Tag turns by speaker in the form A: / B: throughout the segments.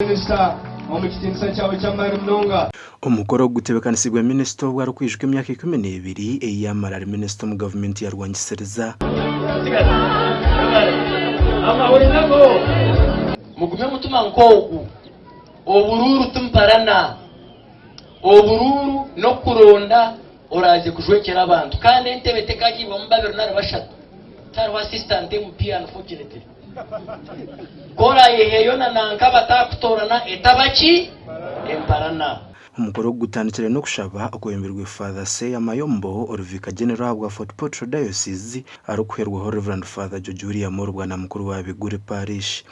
A: Minisita, omu kitiinisa kyawe ky'amaani munonga.
B: Omukoro ogu gutebeekanisiibwe minisita obwo arikwijuka emyaka 12 ei yaamara ari minisita omu gavumenti ya Rwangisiriza.
C: Mugume omutima nk'ogu. Oburuuru ti mparana. Oburuuru n'okuronda oraaze kujwekyera abantu kandi entebe tekagiibwamu babiri nari bashatu. Tihariho assistant MP unfortunately. Ku oraayeheeyo na nanka bataakutoorana etaba ki? Emparana.
B: Omukoro ogu gutandikire n'okushaba okwebembirwe Father Seya Mayombo ori Vicar General ahabwa Fort Portal Diocese arikuhwerwaho Rev Father George William ori Bwanamukuru wa Biguri Parish.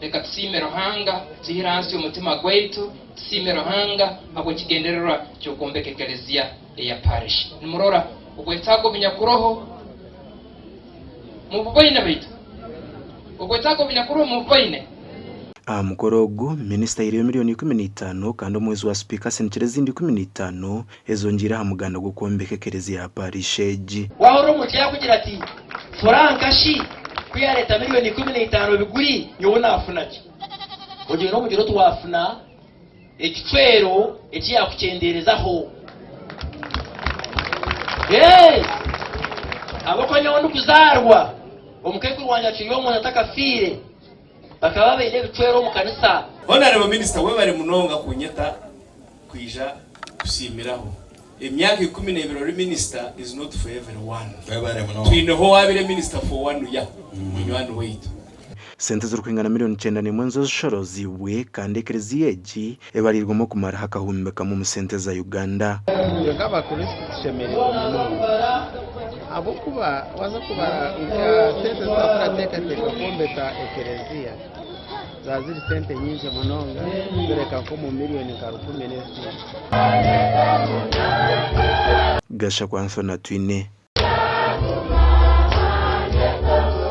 D: Leka tusiime Ruhanga twihire hansi y'omutima gwaitu, tusiime Ruhanga habw'ekigendererwa ky'okwombeka ekeleziya eya parish. Nimurora obwetaago obunyakuroho? Mububoine baitu? Obwetaago obunyakuroho mububoine?
B: Aha mukoro ogu, minisita ahaireyo miriyoni 15 kandi omuhwezi wa sipiika asindikire ezindi 15 ezongyeire aha muganda gw'okwombeka ekereziya ya parish egi.
C: Waahurira omuntu yaakugira ati, Furanka shi ku yaareeta miriyoni 15 biguri, nyowe naafuna ki? Ogyende omugire oti waafuna ekicwero eki yaakukyendeerezaho. Ee! Ahabw'okuba nyowe ndikuzaarwa, omukaikuru wangye akiri omwojo atakafiire, bakaba baine ebicwero omu kanisa.
E: Honourable Minister webare munonga kunyeta kwija kusiimiraho. Emyaka 12 ori minister is not for everyone. Twineho owabire minister for one year, munywani waitu.
B: Sente ezirikwingana miriyoni 91 nizo zishoroziibwe kandi ekereziya egi ebariirwemu okumaraho akahumbi kamwe omu sente za Uganda.
F: Itwe nk'Abakristo tushemereirwe munonga ahabw'okuba waaza kubara nka sente ezi twakurateekateeka kwombeka ekereziya zaba ziri sente nyingi munonga zireka nk'omu miriyoni nka rukumi n'ezindi.
B: Gashakwa Anthony Atwine.